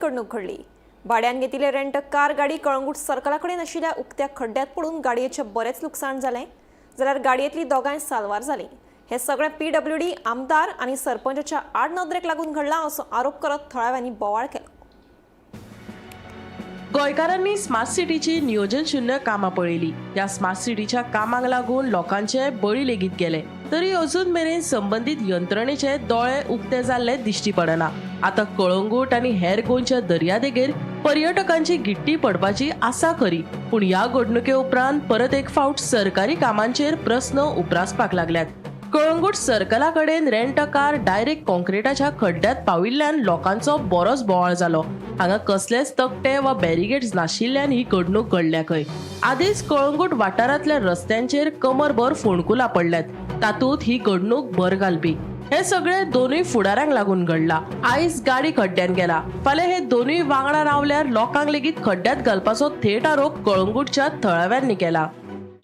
घडणूक घडली. भाड्यान घेतिल्ले रेंट कार गाडी कळंगूट सर्कला कडेन आशिल्ल्या उक्त्या खड्ड्यांत पडून गाडयेचें बरेंच लुकसाण जालें, जाल्यार गाडयेंतली दोगांय साल्वार जालीं. हें सगळें पीडब्ल्यूडी आमदार आनी सरपंचाच्या आडनदरेक लागून घडलां असो आरोप करत थळाव्यांनी बोवाळ केलो. गोंयकारांनी स्मार्ट सिटीची नियोजन शुन्य कामां पळयली. ह्या स्मार्ट सिटीच्या कामाक लागून लोकांचे बळी लेगीत गेले, तरी अजून मेरेन संबंदीत यंत्रणेचे दोळे उक्ते जाल्ले दिश्टी पडना. आतां कळंगूट आनी हेर गोंयच्या दर्यादेगेर पर्यटकांची गिट्टी पडपाची आसा खरी, पूण ह्या घडणुके उपरांत परत एक फावट सरकारी कामांचेर प्रस्न उप्रासपाक लागल्यात. कळंगूट सर्कला कडेन रेंट कार डायरेक्ट कॉन्क्रिटाच्या खड्ड्यांत पाविल्ल्यान लोकांचो बरोच बोवाळ जालो. हांगा कसलेच तकटे वा बॅरिगेड्स नाशिल्ल्यान ही घडणूक घडल्या खंय. आदींच कळंगूट वाठारांतल्या रस्त्यांचेर कमरभर फोंडकुलां पडल्यात, तातूंत ही घडणूक भर घालपी. हे सगळे दोनूय फुडाऱ्यांक लागून घडला. आयज गाडी खड्ड्यान गेला, फाल्यां हे दोनूय वांगडा रावल्यार लोकांक लेगीत खड्ड्यांत घालपाचो थेट आरोप कळंगूटच्या थळाव्यांनी केला.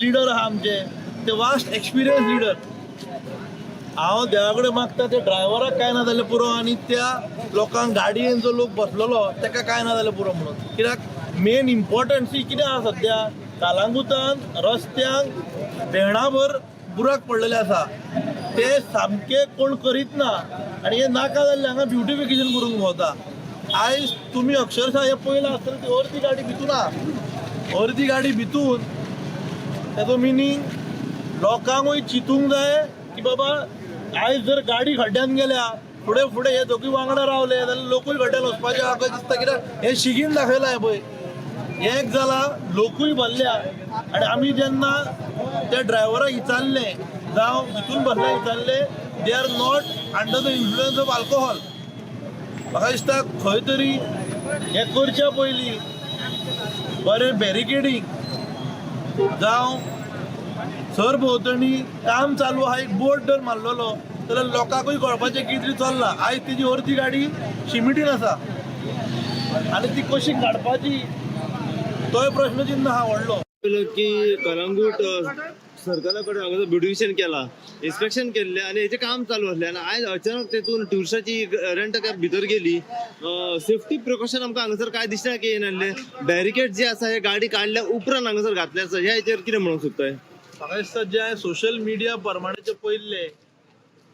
लिडर आहा आमचे ते वास्ट एक्सपिरियन्स लिडर. हांव देवा कडेन मागता, त्या ड्रायव्हराक कांय ना जाल्यार पुरो आनी त्या लोकांक, गाडयेन जो लोक बसलेलो ताका कांय ना जाल्यार पुरो म्हणून. कित्याक मेन इम्पॉर्टन्स ही कितें आहा, सद्या कालांगुतान रस्त्यांक भेणाभर बुराक पडलेले आसा, ते सामके कोण करीत ना आनी हे नाका जाल्ले हांगा ब्युटिफिकेशन करूंक भोंवता. आयज तुमी अक्षरशः हें पळयलां आसतलें, ती अर्दी गाडी भितून आहा. अर्दी गाडी भितून, ताचो मिनींग लोकांकूय चिंतूंक जाय की बाबा, आयज जर गाडी खड्ड्यान गेल्या, फुडें फुडें हे दोगूय वांगडा रावले जाल्यार लोकूय खड्ड्यान वचपाचे म्हाका दिसता. कित्याक हे शिगीन दाखयलां. हें पळय, एक जाला, लोकूय भरल्या आनी आमी जेन्ना त्या ड्रायव्हराक विचारलें जावं भितून बसल्या विचारलें, they are not under the influence of alcohol. म्हाका दिसता खंय तरी हें करच्या पयलीं बरें बॅरिकेडींग जावं सरभोंवतणी काम चालू आहा एक बोर्ड जर मारलेलो जाल्यार लोकांकूय कळपाचें कितें तरी चल्लां. आयज तेजी अर्दी गाडी शिमिटीन आसा आनी ती कशी काडपाची तोय प्रश्नचिन्ह आहा व्हडलो. पळयलो की कलंगूट सर्कला कडेन हांगा ब्युटिफिकेशन केला, इन्स्पेक्शन केल्लें आनी हेचें काम चालू आसलें आनी आयज अचानक तेतून टुरिस्टाची रेंट कॅब भितर गेली. सेफ्टी प्रिकॉशन आमकां हांगासर काय दिसना की येनासलें. बॅरिकेड जे आसा, हे गाडी काडल्या उपरांत हांगासर घातले आसा. ह्या हेचेर कितें म्हणूंक सोदताय? म्हाका दिसता जे हांवें सोशल मिडिया प्रमाणे पळयल्लें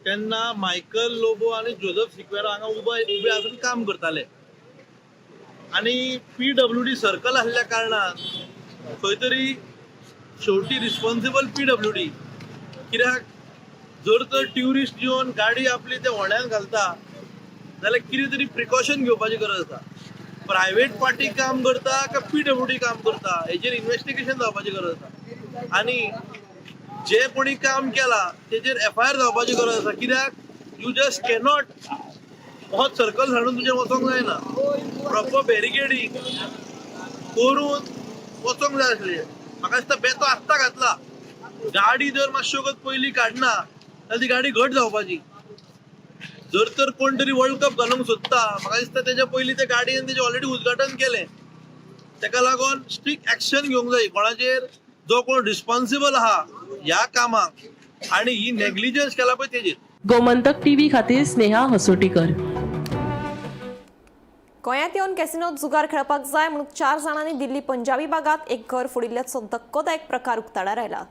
तेन्ना मायकल लोबो आनी जोजफ सिक्वेरा हांगा उबे उबे आसून काम करताले आनी पीडब्ल्यूडी सर्कल आसल्या कारणान खंय तरी शेवटी रिस्पॉन्सिबल पीडब्ल्यूडी. कित्याक जर तर ट्युरिस्ट येवन गाडी आपली त्या होड्यान घालता जाल्यार कितें तरी प्रिकॉशन घेवपाची गरज आसा. प्रायवेट पार्टी काम करता काय पीडब्ल्यूडी काम करता हेजेर इन्वेस्टिगेशन जावपाची गरज आसा आनी जे कोणी काम केला तेजेर एफआयआर जावपाची गरज आसा. कित्याक you just cannot हो सर्कल हाडून तुजें वचोंक जायना. प्रॉपर बॅरिकेडींग करून वचोंक जाय आसलें. म्हाका दिसता बेतो आत्तां घातला. गाडी जर मातशी वगत पयलीं काडना जाल्यार ती गाडी घट जावपाची. जर तर कोण तरी वर्ल्ड कप घालूंक सोदता, म्हाका दिसता तेच्या पयलीं ते गाडयेन तेजें ऑलरेडी उद्घाटन केलें. तेका लागून स्ट्रिक्ट एक्शन घेवंक जाय कोणाचेर, जो कोण रिस्पॉन्सिबल आहा ह्या कामाक आनी ही नेग्लिजन्स केला पळय तेजेर. गोमंतक टीव्ही खातीर स्नेहा हसोटीकर. गोंयांत येवन कॅसिनोत जुगार खेळपाक जाय म्हणून चार जाणांनी दिल्ली पंजाबी बागात एक घर फोडिल्ल्याचो धक्कोदायक प्रकार उक्ताडार आयला.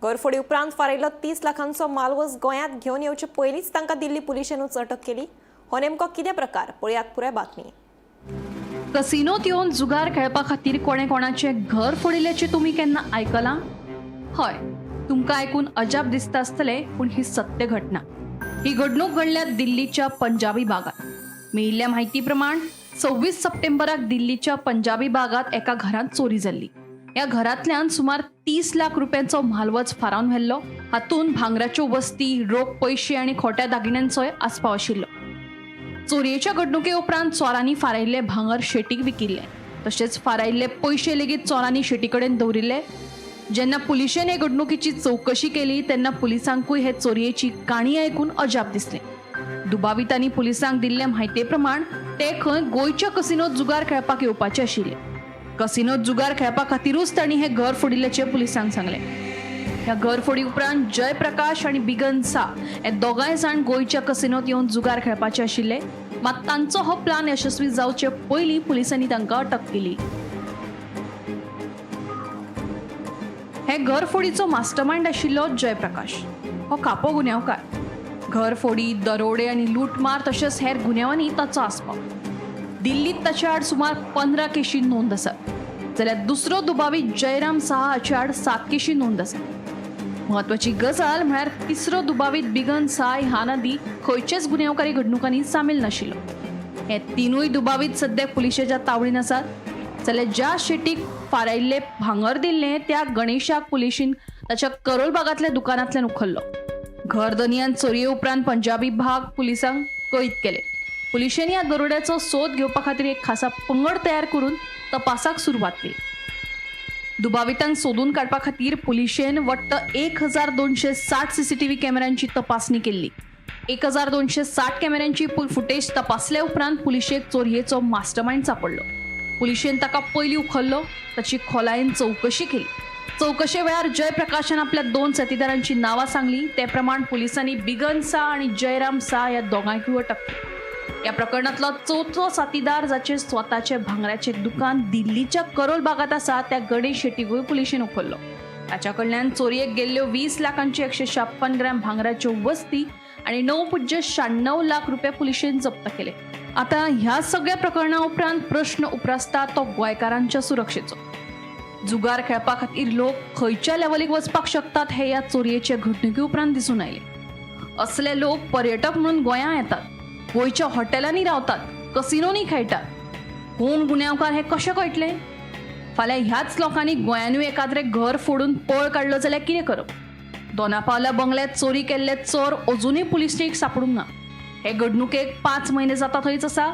घरफोडी उपरांत फारायल्लो 30 लाखांचो मालवज गोंयांत घेवन येवचे पयलींच तांकां दिल्ली पुलिशेनूच अटक केली. हो नेमको कितें प्रकार, पळयात पुराय बातमी. कसिनोत येवन जुगार खेळपा खातीर कोणें कोणाचें घर फोडिल्ल्याचें तुमी केन्ना आयकलां? हय, तुमकां आयकून अजाप दिसता आसतलें, पूण ही सत्य घटना. ही घडणूक घडल्या दिल्लीच्या पंजाबी बागात. मेळिल्ल्या म्हायती प्रमाण 26 सप्टेंबराक दिल्लीच्या पंजाबी बागात एका घरांत चोरी जाल्ली. ह्या घरांतल्यान सुमार 30 लाख रुपयांचो म्हालवज फारावन व्हेल्लो. हातूंत भांगराच्यो वस्ती, रोख पयशे आनी खोट्या दागिन्यांचोय आस्पाव आशिल्लो. चोरयेच्या घडणुके उपरांत चोरांनी फारायिल्ले भांगर शेटीक विकिल्ले. तशेंच फारायिल्ले पयशे लेगीत चोरांनी शेटी कडेन दवरिल्ले. जेन्ना पुलिशेन हे घडणुकीची चवकशी केली तेन्ना पुलिसांकूय हे चोरयेची काणी आयकून अजाप दिसलें. दुबावितांनी पुलिसांक दिल्ले म्हायती प्रमाण ते खंय गोंयच्या कसिनोत जुगार खेळपाक येवपाचे आशिल्ले. कसिनोत जुगार खेळपा खातीरूच तांणी हें घर फोडिल्ल्याचें पुलिसांक सांगलें. ह्या घरफोडी उपरांत जयप्रकाश आनी बिगन सा हे दोगांय जाण गोंयच्या कसिनोत येवन जुगार खेळपाचे आशिल्ले. मात तांचो हो प्लान यशस्वी जावचे पयलीं पुलिसांनी तांकां अटक केली. हे घरफोडीचो मास्टरमाइंड आशिल्लो जयप्रकाश हो कापो गुन्यांवकार. घरफोडी, दरोडे आनी लूटमार तशेंच हेर गुन्यांवांनी ताचो आस्पाव. दिल्लीत ताचे आड सुमार 15 केशी नोंद आसात, जाल्यार दुसरो दुबावीत जयराम साहा हाचे आड 7 केशी नोंद आसात. म्हत्वाची गजाल म्हळ्यार तिसरो दुबावीत बिगन साय ह्यान आदी खंयचेच गुन्यांवकारी घडणुकांनी सामील नाशिल्लो. हे तिनूय दुबावीत सद्याक पुलिशेच्या तावडीन आसात. जाल्यार ज्या शेटीक फारायिल्लें भांगर दिल्लें त्या गणेशाक पुलिशीन ताच्या करोल बागांतल्या दुकानांतल्यान उखल्लो. घर धनयान चोरये उपरांत पंजाबी भाग पुलिसांक कळीत केले. पुलिशेंनी ह्या दरोड्याचो सोद घेवपा खातीर एक खासा पंगड तयार करून तपासाक सुरवात केली. दुबावितांक सोदून काडपा खातीर पुलिशेन वट्ट 1260 सीसीटीव्ही कॅमेऱ्यांची तपासणी केल्ली. 1260 कॅमेऱ्यांची फुटेज तपासल्या उपरांत पुलिशेक चोरयेचो मास्टरमाइंड सापडलो. पुलिशेन ताका पयलीं उखल्लो, ताची खोलायेन चवकशी केली. चवकशे वेळार जयप्रकाशान आपल्या 2 साथीदारांची नांवां सांगली. ते प्रमाण पुलिसांनी बिगन सा आनी जयराम सा ह्या दोगांयकूय अटक केली. ह्या प्रकरणांतलो चवथो साथीदार जाचे स्वताचे भांगराचे दुकान दिल्लीच्या करोल बागांत आसा त्या गणेश शेट्टीकूय पुलिशेन उखल्लो. ताच्या कडल्यान चोरयेक गेल्ल्यो 20 लाखांची 156 ग्रॅम भांगराच्यो वस्ती आनी 9.96 लाख रुपया पुलिशेन जप्त केले. आतां ह्या सगळ्या प्रकरणा उपरांत प्रश्न उप्रासता तो गोंयकारांच्या सुरक्षेचो. जुगार खेळपा खातीर लोक खंयच्या लेवलीक वचपाक शकतात हे ह्या चोरयेचे घडणुके उपरांत दिसून आयले. असले लोक पर्यटक म्हणून गोंयां येतात, गोंयच्या हॉटेलांनी रावतात, कसिनोनी खेळटात. कोण गुन्यांवकार हें कशें कळटलें? फाल्यां ह्याच लोकांनी गोंयानूय एकाद्रें घर फोडून पळ काडलो जाल्यार कितें करप? दोनापावला बंगल्यात चोरी केल्ले चोर अजुनूय पुलिसेक सापडूंक ना. हे घडणुकेक 5 म्हयने जाता थंयच आसा.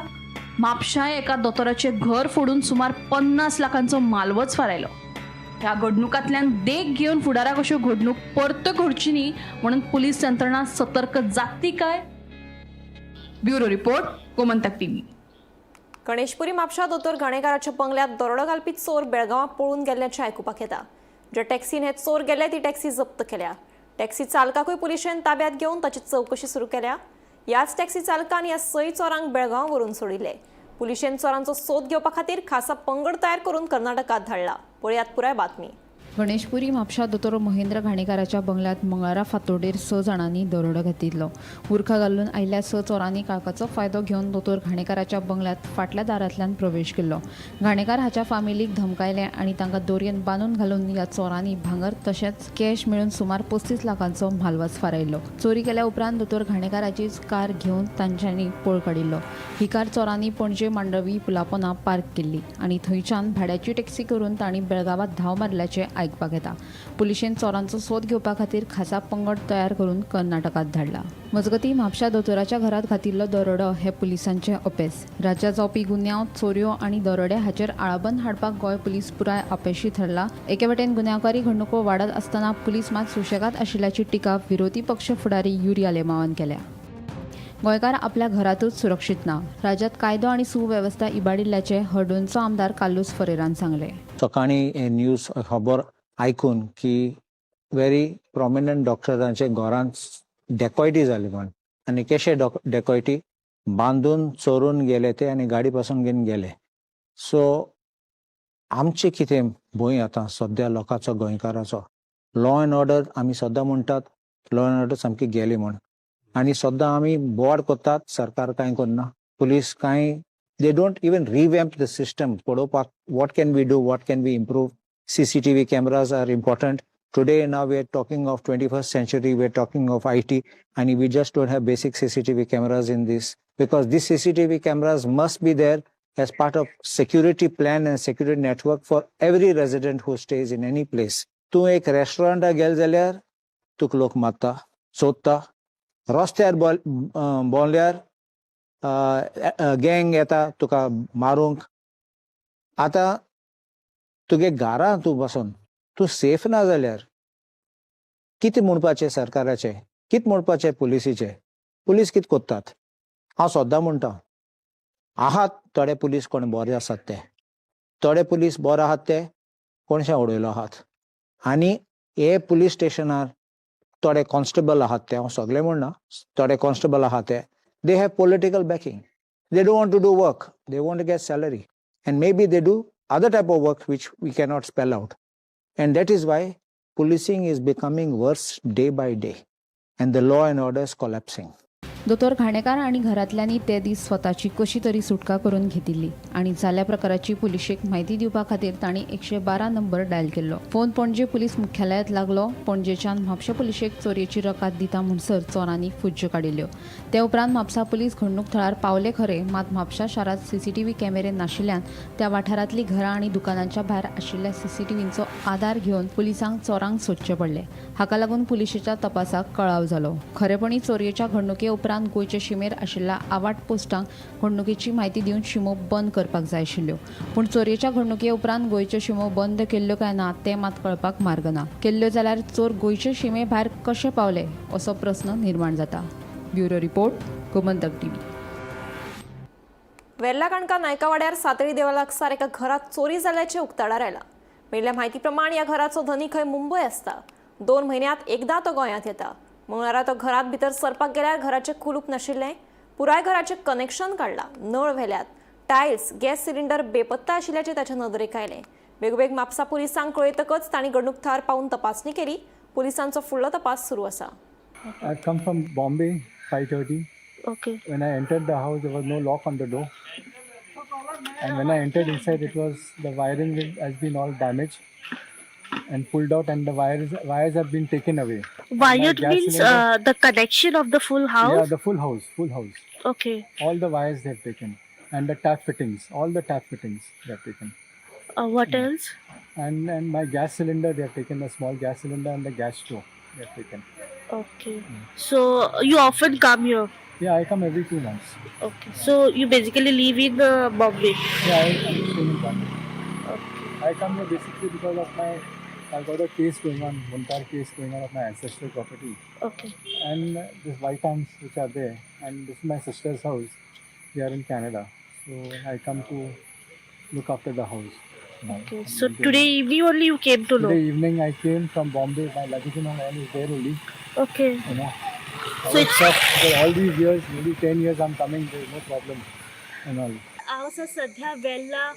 म्हापशां एका दोतोराचें घर फोडून सुमार 50 लाखांचो मालवज फारायलो. ह्या घडणुकांतल्यान देख घेवन फुडाराक अश्यो घडणूक परत्यो घडची न्ही म्हणून पुलीस यंत्रणा सतर्क जातली काय? Bureau report, Gomantak TV. Ganeshpuri म्हापशा दोतोर घाणेकाराच्या बंगल्यात दरोडो घालपी चोर बेळगांवां पळून गेल्ल्याचें आयकुपाक येता. ज्या टॅक्सीन हे चोर गेले ती टॅक्सी जप्त केल्या. टॅक्सी चालकाकूय पुलिशेन ताब्यात घेवन ताची चवकशी सुरू केल्या. ह्याच टॅक्सी चालकान ह्या 6 चोरांक बेळगांवां व्हरून सोडिल्ले. पुलिशेन चोरांचो सोद घेवपा खातीर खासा पंगड तयार करून कर्नाटकात धाडला. पळयात पुराय बातमी. गणेशपुरी म्हापशा दोतोर महेंद्र घाणेकाराच्या बंगल्यात मंगळारा फांतोडेर 6 जाणांनी दरोडो घातिल्लो. बुरखा घालून आयिल्ल्या 6 चोरांनी काळखाचो फायदो घेवन दोतोर घाणेकाराच्या बंगल्यात फाटल्या दारांतल्यान प्रवेश केल्लो. घाणेकार हाच्या फामिलीक धमकायले आनी तांकां दोरयेन बांदून घालून ह्या चोरांनी भांगर तशेंच कॅश मेळून सुमार 35 लाखांचो म्हालवज फारायल्लो. चोरी केल्या उपरांत दोतोर घाणेकाराचीच कार घेवन तांच्यांनी पळ काडिल्लो. ही कार चोरांनी पणजे मांडवी पुलापोना पार्क केल्ली आनी थंयच्यान भाड्याची टॅक्सी करून तांणी बेळगांवात धांव मारल्याचें आयकपाक येता. पुलिशेन चोरांचो सोद घेवपा खातीर खासा पंगड तयार करून कर्नाटकात धाडला. मजगतीं म्हापशा दोतोराच्या घरांत घातिल्लो दरोडो हे पुलिसांचें अपेस. राज्यात जावपी गुन्यांव, चोरयो आनी दरोडे हाचेर आळाबंद हाडपाक गोंय पुलीस पुराय अपेशी ठरला. एके वटेन गुन्यांवकारी घडणुको वाडत आसतना पुलीस मात सुशेगाद आशिल्ल्याची टिका विरोधी पक्ष फुडारी युरी आलेमावान केल्या. गोंयकार आपल्या घरातूच सुरक्षीत ना. राज्यात कायदो आनी सुवेवस्था इबाडिल्ल्याचें हळदोणचो आमदार कार्लुस फरेरान सांगलें. सकाळीं हे न्यूज खबर आयकून की व्हेरी प्रोमिनंट डॉक्टरांचे घरांत डेकॉयटी जाली म्हण, आनी कशे डेकॉयटी बांदून चोरून गेले ते आनी गाडी पासून घेवन गेले. सो आमचें कितें भंय आतां सद्या लोकांचो, गोंयकाराचो. लॉ एंड ऑर्डर आमी सद्दां म्हणटात लॉ एंड ऑर्डर सामकी गेली म्हण, आनी सद्दां आमी बोवाळ करतात, सरकार कांय करना, पुलीस कांय, they don't even revamp the system पळोवपाक what can we do, what can we improve. CCTV cameras are important. Today now we are talking of 21st century, we are talking of IT, and we just don't have basic CCTV cameras in this, because these CCTV cameras must be there as part of security plan and security network for every resident who stays in any place. तूं एक रेस्टॉरंटाक गेल जाल्यार तुका लोक मारता, सोदता, रस्त्यार भोंवल्यार गँग येता तुका मारूंक. आतां तुगे घरां तूं बसून तूं सेफ ना जाल्यार कितें म्हणपाचें सरकाराचें, कितें म्हणपाचें पुलिसीचें? पुलीस कितें करतात? हांव सद्दां म्हणटा, आहात थोडे पुलीस कोण बरे आसात ते, थोडे पुलीस बरे आहात ते कोणशे उडयलो आहात. आनी हे पुलीस स्टेशनार थोडे कॉन्स्टेबल आहात ते, हांव सगळे म्हणना, थोडे कॉन्स्टेबल आहात ते, they have political backing. They don't want to do work, they want to get salary. And maybe they do other type of work which we cannot spell out. And that is why policing is becoming worse day by day and the law and order is collapsing. दोतोर घाणेकार आनी घरांतल्यांनी ते दीस स्वताची कशी तरी सुटका करून घेतिल्ली आनी जाल्ल्या प्रकाराची पुलिशेक म्हायती दिवपा खातीर तांणी 112 नंबर डायल केल्लो. फोन पणजे पुलीस मुख्यालयांत लागलो. पणजेच्यान म्हापशें पुलिशेक चोरयेची रकाद दिता म्हणसर चोरांनी फुज्ज्यो काडिल्ल्यो. ते उपरांत म्हापसा पुलीस घडणूक थळार पावले खरे, मात म्हापशा शारांत सीसीटीव्ही कॅमेरे नाशिल्ल्यान त्या वाठारांतलीं घरां आनी दुकानांच्या भायर आशिल्ल्या सीसीटीव्हींचो आदार घेवन पुलिसांक चोरांक सोदचें पडलें. हाका लागून पुलिशेच्या तपासाक कळाव जालो. खरेपणी चोरयेच्या घडणुके उपरांत गोंयचे शिमेर आशिल्ल्या आवाट पोस्टांक घडणुकेची म्हायती दिवन शिमो बंद करपाक जाय आशिल्ल्यो, पूण चोरयेच्या घडणुके उपरांत गोंयच्यो शिमो बंद केल्ल्यो काय ना तें मात कळपाक मार्ग ना. केल्ल्यो जाल्यार चोर गोंयचे शिमे भायर कशे पावले असो प्रस्न निर्माण जाता. Bureau report, Gomantak TV. Verla Canacona नायकावाड्यार सातळी देवळा लागसार एका घरात चोरी जाल्ल्याचें उक्ताडार आयलां. मेळिल्ल्या म्हायती प्रमाण ह्या घराचो धनी खंय मुंबय आसता. 2 म्हयन्यांत एकदां तो गोंयांत येता. मंगळारा तो घरात भितर सरपाक गेल्यार घराचें कुलूप नाशिल्लें. पुराय घराचें कनेक्शन काडलां, नळ व्हेल्यात, टायल्स, गॅस सिलिंडर बेपत्ता आशिल्ल्याचें ताच्या नदरेक आयलें. बेगोबेग म्हापसा पुलिसांक कळयतकच तांणी घडणूक थळार पावून तपासणी केली. पुलिसांचो फुडलो तपास सुरू आसा. I've come from Bombay, 5:30. Okay. When I entered the house, there was no lock on the door. And when I entered inside, it was the wiring has been all damaged and pulled out, and the wires have been taken away. And my Wired gas means cylinder- the connection of the full house? Yeah, the full house, full house. Okay. All the wires they have taken, and the tap fittings, all the tap fittings they have taken. What else? And my gas cylinder, they have taken the small gas cylinder and the gas stove they have taken. Okay. So you often come here? Yeah, I come every 2 months. Okay. So you basically live in Bombay? Yeah, I'm staying in Bombay. Okay. I come here basically because of my, I got a case going on, Muntar case going on of my ancestral property. Okay. And this white arms which are there, and this is my sister's house. They are in Canada. So I come to look after the house now. Okay. And So maintain today it. evening only you came to know? Today evening I came from Bombay. My luggage and all is there only. Okay. You know. I So was it's- shocked because all these years, maybe 10 years I'm coming, there is no problem and all. हांव आसा सध्या वेल्ला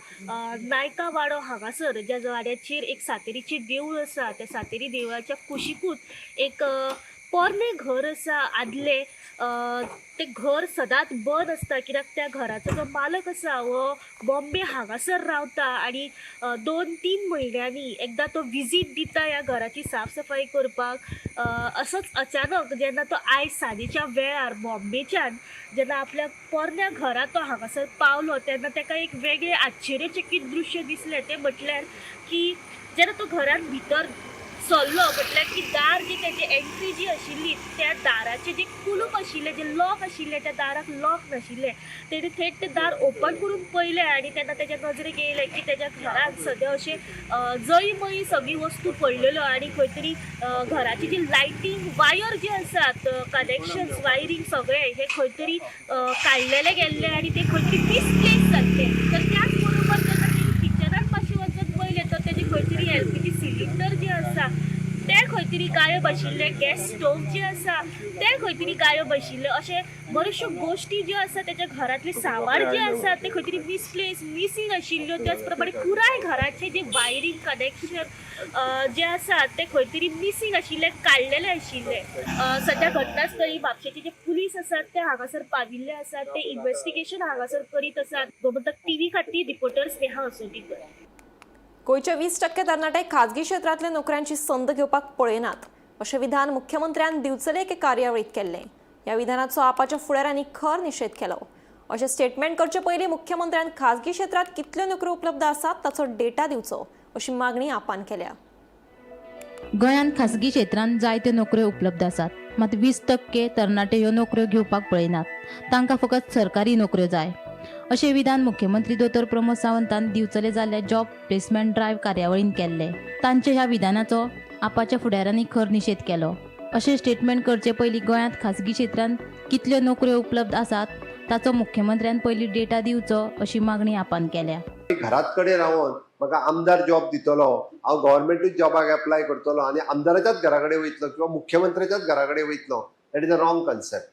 नायका वाडो हांगासर, ज्या वाड्याचेर एक सातेरीचें देवूळ आसा. त्या सातेरी देवळाच्या कुशिकूच एक पोरणें घर आसा आदलें. तें घर सदांच बंद आसता कित्याक त्या घराचो जो मालक आसा हो बॉम्बे हांगासर रावता आनी 2-3 म्हयन्यांनी एकदां तो विजीट दिता ह्या घराची साफ सफाई करपाक. असोच अचानक जेन्ना तो आयज सांजेच्या वेळार बॉम्बेच्यान जेन्ना आपल्या पोरण्या घरा तो हांगासर पावलो तेन्ना ताका एक वेगळें आश्चर्यचकीत दृश्य दिसलें. तें म्हटल्यार की जेन्ना तो घरान भितर सरलो म्हटल्यार की दार जी तेजी एंट्री जी आशिल्ली त्या दाराचें जें कुलूप आशिल्लें, जें लॉक आशिल्लें, त्या दाराक लॉक नाशिल्लें. तेणें थेट तें दार ओपन करून पळयलें आनी तेन्ना तेज्या नजरेक येयलें की तेज्या घरांत सद्या अशें जळी मळी सगळी वस्तू पडलेल्यो आनी खंय तरी घराची जी लायटींग वायर जी आसात, कनेक्शन्स वायरींग सगळें हें खंय तरी काडलेलें गेल्लें आनी तें खंय तरी मिसप्लेस जाल्लें. तर त्याच बरोबर जेन्ना तेणी किचनान मातशें वचून पळयलें तर तेजें खंय तरी एलपीजी सिलिंडर जें आसा तें खंय तरी गायब आशिल्लें, गॅस स्टोव जें आसा तें खंय तरी गायब आशिल्लें. अशें बऱ्योचश्यो गोश्टी ज्यो आसा तेच्या घरांतलें सामान जें आसा तें खंय तरी मिसप्लेस मिसींग आशिल्ल्यो. त्याच प्रमाणे पुराय घराचें जें वायरींग कनेक्शन जें आसा तें खंय तरी मिसींग आशिल्लें, काडलेलें आशिल्लें. सद्या घटनास्थळी म्हापशेचे जे पुलीस आसात ते हांगासर पाविल्ले आसात, ते इन्वेस्टिगेशन हांगासर करीत आसात. गोमंतक टीव्ही खातीर रिपोर्टर स्नेहा असोटीकर. गोंयचे 20% तरणाटे खाजगी क्षेत्रांतल्या नोकऱ्यांची संद घेवपाक पळयनात अशें विधान मुख्यमंत्र्यान दिवचले एके कार्यावळींत केल्लें. ह्या विधानाचो आपाच्या फुडाऱ्यांनी खर निशेध केलो. अशें स्टेटमेंट करचे पयलीं मुख्यमंत्र्यान खाजगी क्षेत्रांत कितल्यो नोकऱ्यो उपलब्ध आसात ताचो डेटा दिवचो अशी मागणी आपान केल्या. गोंयांत खासगी क्षेत्रांत जायत्यो नोकऱ्यो उपलब्ध आसात, मात 20% तरणाटे ह्यो नोकऱ्यो घेवपाक पळयनात. तांकां फकत सरकारी नोकऱ्यो जाय अशें विधान मुख्यमंत्री दोतोर प्रमोद सावंतान दिवचले जाल्ल्या जॉब प्लेसमेंट ड्रायव्ह कार्यावळींत केल्लें. तांच्या ह्या विधानाचो आपाच्या फुडाऱ्यांनी खर निशेध केलो. अशें स्टेटमेंट करचे पयलीं गोंयांत खासगी क्षेत्रांत कितल्यो नोकऱ्यो उपलब्ध आसात ताचो मुख्यमंत्र्यान पयलीं डेटा दिवचो अशी मागणी आपान केल्या. घरात कडेन रावन म्हाका आमदार जॉब दितलो, हांव गव्हर्मेंटूच जॉबाक एप्लाय करतलो आनी आमदाराच्याच घरा कडेन वयतलो किंवा मुख्यमंत्र्याच्याच घरा कडेन वयतलो, that is a wrong concept.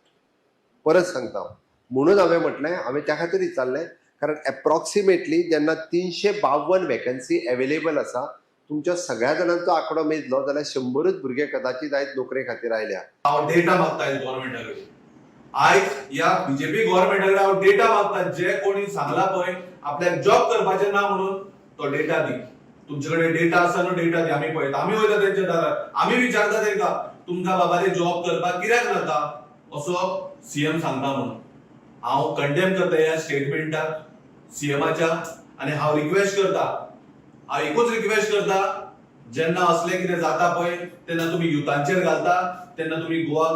परत सांगता हांव, म्हणून हांवें म्हटलें, हांवें त्या खातीर विचारलें, कारण एप्रॉक्सिमेटली जेन्ना 352 वेकन्सी एवेलेबल आसा, तुमच्या सगळ्या जाणांचो आंकडो मेजलो जाल्यार 100च भुरगे कदाचित आयज नोकरे खातीर आयल्या. हांव डेटा मागता आयज गव्हर्मेंटा कडेन, आयज ह्या बीजेपी गव्हर्मेंटा कडेन हांव डेटा मागता. जे कोणी सांगला पळय आपल्याक जॉब करपाचें ना म्हणून, तो डेटा दी. तुमचे कडेन डेटा आसा न्हू, डेटा दी. आमी पळयता, आमी वयता तेंच्या दारार, आमी विचारता तेंकां, तुमकां बाबा रे जॉब करपाक कित्याक नाका असो सीएम सांगता म्हणून. हांव कंडेम करता ह्या स्टेटमेंटाक सीएमाच्या आनी हांव रिक्वेस्ट करता, हांव एकूच रिक्वेस्ट करता, जेन्ना असलें कितें जाता पळय तेन्ना तुमी युथांचेर घालता, तेन्ना तुमी गोवा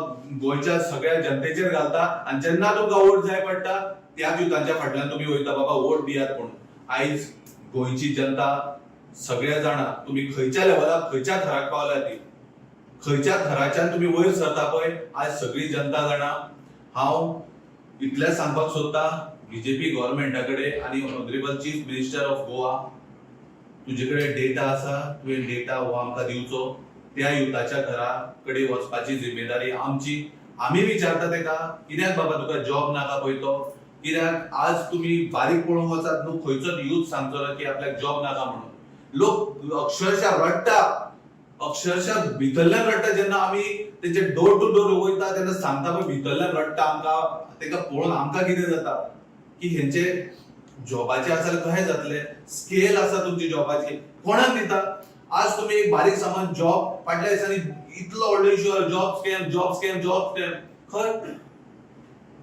गोंयच्या सगळ्या जनतेचेर घालता आनी जेन्ना तुमकां वोट जाय पडटा त्याच युथांच्या फाटल्यान तुमी वयता, बाबा वोट दियात म्हणून. आयज गोंयची जनता सगळ्या जाणा तुमी खंयच्या लेवलाक खंयच्या थराक पावल्या ती, खंयच्या थराच्यान तुमी वयर सरता पळय, आज सगळी जनता जाणा. हांव इतलेंच सांगपाक सोदता बीजेपी गव्हर्मेंटा कडेन आनी honourable chief minister of Goa, तुजे कडेन डेटा आसा, तुवें डेटा हो आमकां दिवचो. त्या युथाच्या घरा कडेन वचपाची जिम्मेदारी आमची. आमी विचारता तेका, कित्याक बाबा तुका जॉब नाका पळय तो, कित्याक आज तुमी बारीक पळोवंक वचात न्हू, खंयचोच यूथ सांगचो ना की आपल्याक जॉब नाका म्हणून. लोक अक्षरशः रडटा, अक्षरशः भितरल्यान रडटा. जेन्ना आमी तेंचे डोर टू डोर वयता तेन्ना सांगता पळय, भितरल्यान रडटा आमकां, तेका पळोवन आमकां कितें जाता की हेंचे जॉबाचे आसा जाल्यार कशें जातलें, स्केल आसा तुमची जॉबाची, कोणाक दिता. आज तुमी एक बारीक सामान जॉब फाटल्या दिसांनी इतलो व्हडलो इशू आसा, job scam, job scam, job scam, खंय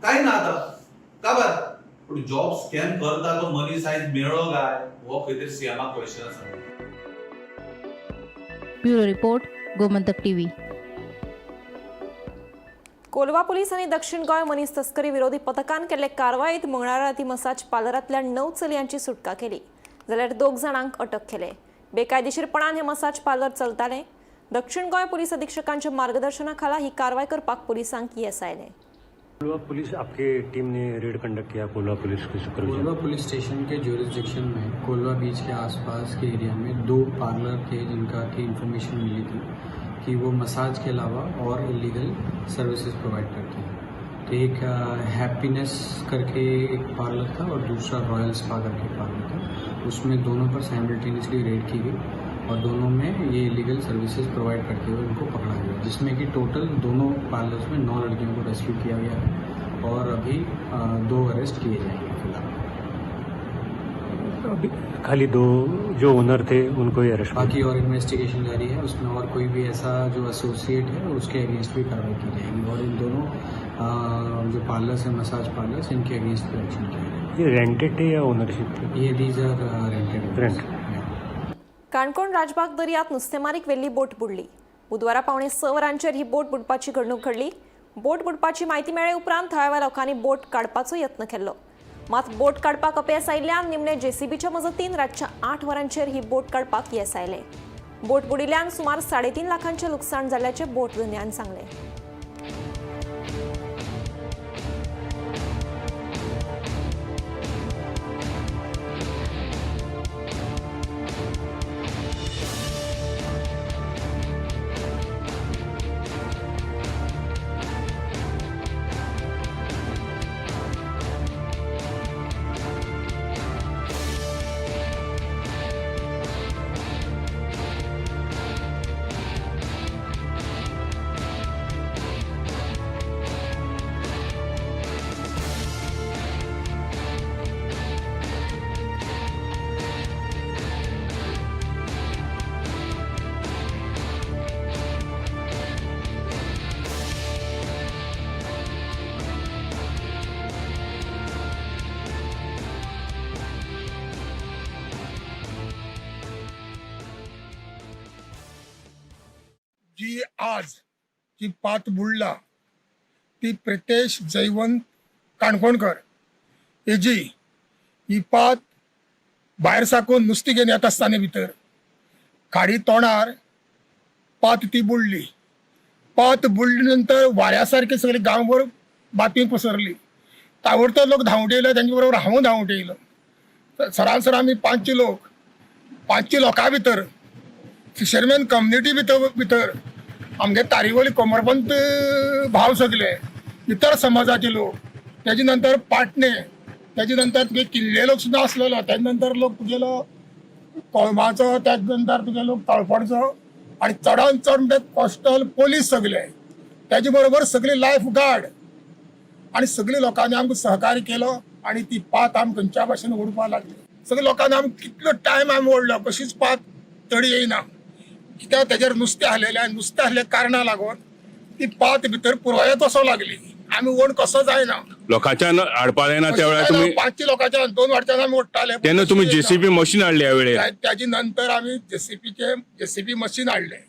कांय ना आतां काबार. पूण जॉब स्कॅम करता तो मनीस आयज मेळ्ळो काय, हो खंय तरी सीएमाक क्वेश्चन आसा. Bureau report, Gomantak TV. Colva police आनी दक्षिण गोंय मनीस तस्करी विरोधी पथकान केल्ले कारवायेत मंगळारा राती मसाज पार्लरांतल्या 9 चलयांची सुटका केली, जाल्यार 2 जाणांक अटक केले. बेकायदेशीरपणान हे मसाज पार्लर चलताले. दक्षिण गोंय पोलीस अधीक्षकांच्या मार्गदर्शना खाला ही कारवाय करपाक पोलिसांक येस आयलें. कोलवा पुलिस आपके टीम ने रेड कंडक्ट किया कोलवा पुलिस के सुपरविजन। कोलवा पुलिस स्टेशन के ज्यूरिसडिक्शन में कोलवा बीच के आसपास के एरिया में 2 पार्लर थे जिनका की इंफॉर्मेशन मिली थी कि वो मसाज के अलावा और इलीगल सर्विसेज प्रोवाइड करते हैं। तो एक हैप्पीनेस करके एक पार्लर था और दूसरा रॉयल स्पा करके पार्लर था। उसमें दोनों पर साइमल्टेनियसली रेड की गई और दोनों में ये इलीगल सर्विसेज प्रोवाइड करते हुए उनको पकड़ा गया, जिसमें कि टोटल दोनों पार्लर्स में 9 लड़कियों को रेस्क्यू किया गया है और अभी 2 अरेस्ट किए जाएंगे फिलहाल। अभी खाली 2 जो ओनर थे उनको ही अरेस्ट, बाकी और इन्वेस्टिगेशन जारी है। उसमें और कोई भी ऐसा जो एसोसिएट है उसके अगेंस्ट भी कार्रवाई की जाएगी और इन दोनों जो पार्लर्स हैं मसाज पार्लर्स इनके अगेंस्ट भी एक्शन किया जाएगा। ये रेंटेड थे या ओनरशिप थे? ये these are rented. Rent. Canacona Rajbagh दर्यांत नुस्तेमारीक वेल्ली बोट बुडली. बुधवारा 5:45 वरांचेर ही बोट बुडपाची घडणूक घडली. बोट बुडपाची म्हायती मेळ्ळे उपरांत थळाव्या लोकांनी बोट काडपाचो यत्न केल्लो, मात बोट काडपाक अपेस आयिल्ल्यान निमणे जेसीबीच्या मजतीन रातच्या 8 वरांचेर ही बोट काडपाक येस आयलें. बोट बुडिल्ल्यान सुमार 3.5 लाखांचें लुकसाण जाल्ल्याचें बोट धनयान सांगलें. जी आज जी पात बुडला ती प्रितेश जयवंत काणकोणकर हेजी ही पात भायर साकून नुस्तें घेवन येता आसतना भितर खाडी तोंडार पात ती बुडली. पात बुडली नंतर वाऱ्या सारकी सगळी गांवभर बातमी पसरली. ताबडतोब लोक धांवट येयले, तेंचे बरोबर हांव धांवट येयलो. सरासर आमी 500 लोक, 500 लोकां भितर फिशरमॅन कम्युनिटी भितर भितर आमगे तारीवली कोमरपंत भाव सगले इतर समाजाचे लोक तेजे नंतर पाटणे, तेजे नंतर तुगे किल्ले लोक सुद्दां आसलेलो, तेजे नंतर लोक तुगेलो कोळमाचो, तेजे नंतर तुगे लोक तळपणचो आनी चडान चड म्हणजे कोस्टल पोलीस सगळे, तेजे बरोबर सगळे लायफ गार्ड आनी सगळे लोकांनी आमकां सहकार्य केलो आनी ती पात आमकां खंयच्या भाशेन ओडपाक लागली. सगळे लोकांनी आमकां कितलो टायम आमी ओडलो, कशीच पात तडी येयना, कित्याक तेजेर नुस्तें आहलेलें आनी नुस्तें आहल्या कारणा लागून ती पात भितर पुरवत वचोंक लागली. आमी ओड कसो जायना, लोकांच्यान हाडपा जायना. त्या वेळार तुमी 5 लोकांच्या 2 वाटच्यान आमी ओडटाले. तेन्ना तुमी जेसीबी मशीन हाडली ह्या वेळेर. त्याजी नंतर आमी जेसीबी मशीन हाडलें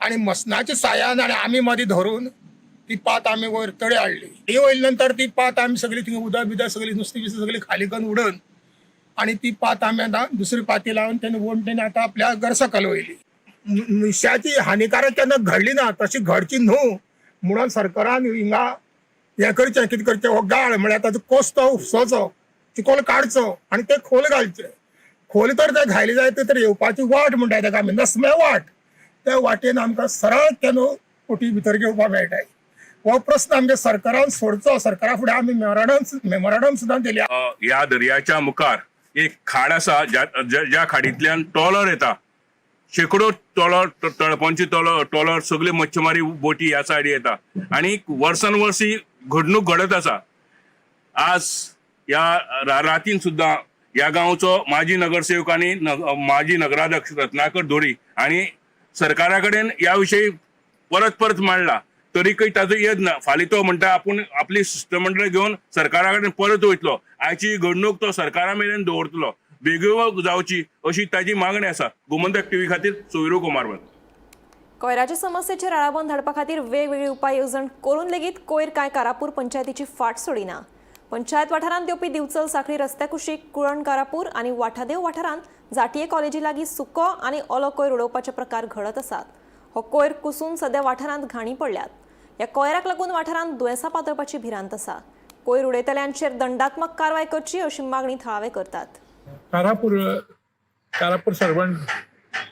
आनी मशनाच्या सायान आनी आमी मदीं धरून ती पात आमी वयर तडे हाडली. ती वयल्या नंतर ती पात आमी सगळी थिंगा उदक बिदक सगळी नुस्तीं बिस्तीं सगळी खाली करून उडोवन आनी ती पात आमी आतां दुसरी पाती लावन तेणी वणटीन आतां आपल्या गरसा कलवयली. मनशाची हानिकारक केन्ना घडली ना, तशी घडची न्हू म्हणून सरकारान हिंगा हें करचें, कितें करचें, हो गाळ म्हळ्यार ताचो कोस्तो उपसोचो, चिकोल काडचो आनी ते खोल घालचे. खोल तर ते घायले जाय तर येवपाची वाट म्हणटा ताका आमी नसमे वाट, त्या वाटेन आमकां सरळ ते न्हू कोटी भितर घेवपाक मेळटा. हो प्रस्न आमच्या सरकारान सोडचो. सरकारा फुडें आमी मेमोरंडम सुद्दां दिल्या. ह्या दर्याच्या मुखार एक खाड आसा, ज्या खाडींतल्यान ट्रॉलर येता, शेकडो ट्रॉलर, तळपणचे ट्रॉलर, सगळे मच्छीमारी बोटी ह्या सायडी येता आनी वर्सान वर्स ही घडणूक घडत आसा. आज ह्या रातीन सुद्दां ह्या गांवचो माजी नगरसेवक आनी माजी नगराध्यक्ष रत्नाकर धोरी आनी सरकारा कडेन ह्या विशयी परत परत मांडला, तरीकय ताजो येद ना. फाल्यां तो म्हणटा आपूण आपली शिश्टमंडळ घेवन सरकारा कडेन परत वयतलो, आयची घडणूक तो सरकारा मेरेन दवरतलो, बेगोबेग जावची अशी ताजी मागणी आसा. गोमंतक टीव्ही खातीर सोयरू कुमार. कोयराच्या समस्येचेर आळाबंद हाडपा खातीर वेगवेगळी उपाय येवजण करून लेगीत कोयर कांय कारापूर पंचायतीची फाट सोडिना. पंचायत वाठारांत येवपी दिवचल साखळी रस्त्या कुशीक कुळण कारापूर आनी वाठादेव वाठारांत जाटिये कॉलेजी लागीं सुको आनी ओलो कोयर उडोवपाचे प्रकार घडत आसात. हो कोयर कुसून सद्या वाठारांत घाणी पडल्यात. ह्या कोयराक लागून वाठारांत दुयेंसां पातळपाची भिरांत आसा. कोयर उडयतल्यांचेर दंडात्मक कारवाय करची अशी मागणी थळावे करतात. कारापूर सर्वण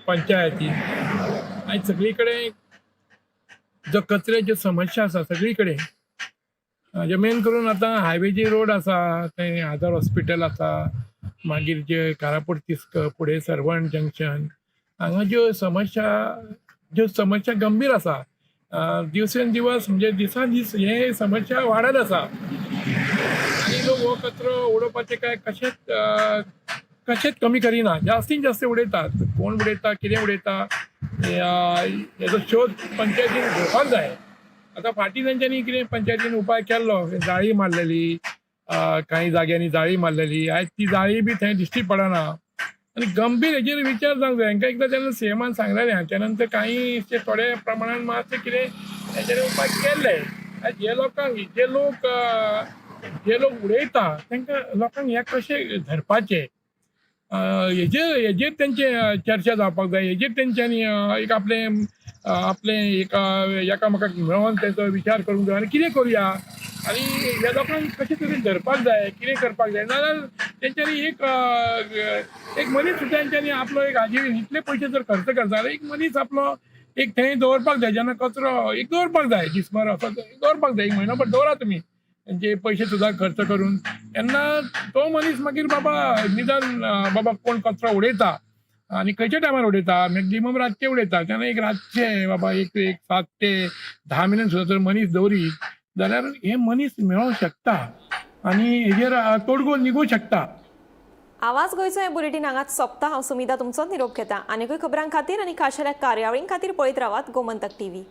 पंचायती आनी सगळी कडेन जो कचऱ्याच्यो समस्या आसा सगळी कडेन, जे मेन करून आतां हायवेची रोड आसा थंय आधार हॉस्पिटल आसा, मागीर जे कारापूर तिस्क फुडें सर्वण जंक्शन हांगा ज्यो समस्या गंभीर आसा, दिवसेन दिवस म्हणजे दिसान दीस हे समस्या वाडत आसा आनी लोक हो कचरो उडोवपाचे काय कशेंच कमी करिना, जास्तीन जास्त उडयतात. कोण उडयता, कितें उडयता हेजो शोध पंचायतीन घेवपाक जाय. आतां फाटीं तेंच्यांनी कितें पंचायतीन उपाय केल्लो, जाळी मारलेली, कांय जाग्यांनी जाळी मारलेली, आयज ती जाळी बी थंय दिश्टी पडना. आनी गंभीर हेजेर विचार जावंक जाय. हांकां एकदां जेन्ना सीएमान सांगलेलें त्या नंतर कांय थोड्या प्रमाणान मातशें कितें तेंच्यांनी उपाय केल्ले. आयज हे लोकांक जे लोक उडयता तांकां लोकांक हें कशें धरपाचें हेजेर तेंचे चर्चा जावपाक जाय. हेजेर तेंच्यांनी एक आपलें आपलें एकामेकाक मेळोन तेंचो विचार करूंक जाय आनी कितें करुया आनी ह्या लोकांक कशें तरेन धरपाक जाय, कितें करपाक जाय. नाजाल्यार तेंच्यांनी एक मनीस सुद्दां तेंच्यांनी आपलो एक हाजी इतले पयशे जर खर्च करता जाल्यार एक मनीस आपलो एक थंय दवरपाक जाय, जेन्ना कचरो एक दवरपाक जाय, दिसभर असो दवरपाक जाय, एक म्हयनो भर दवरा तुमी तेंचे पयशे सुद्दां खर्च करून. तेन्ना तो मनीस मागीर बाबा निदान बाबा कोण कचरो उडयता आनी खंयच्या टायमार उडयता, मॅक्झिमम रातचे उडयता, तेन्ना एक रातचे बाबा एक 7 ते 10 मेरेन सुद्दां जर मनीस दवरीत जाल्यार हे मनीस मेळोंक शकता आनी हेजेर तोडगो निगूं शकता. आवाज गोंयचो हें बुलेटीन हांगाच सोंपता. हांव सुमिता तुमचो निरोप घेता. आनीकूय खबरां खातीर आनी खाशेल्या कार्यावळीं खातीर पळयत रावात गोमंतक टीव्ही.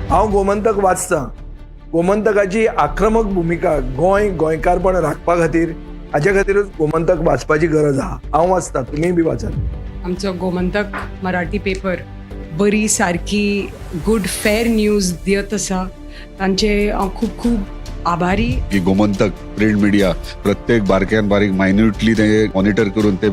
हांव गोमंतक वाचतां. गोमंतकाची आक्रमक भुमिका गोंय गोंयकारपण राखपा खातीर हाच्या खातीरूच गोमंतक वाचपाची गरज आहा. हांव वाचता, तुमीय बी वाचात. आमचो गोमंतक मराठी पेपर बरी सारकी गुड फेर न्यूज दियत आसा, तांचे हांव खूब खूब आभारी. की गोमंतक प्रिंट मिडिया प्रत्येक बारक्यान बारीक मायन्युटली ते मॉनिटर करून ते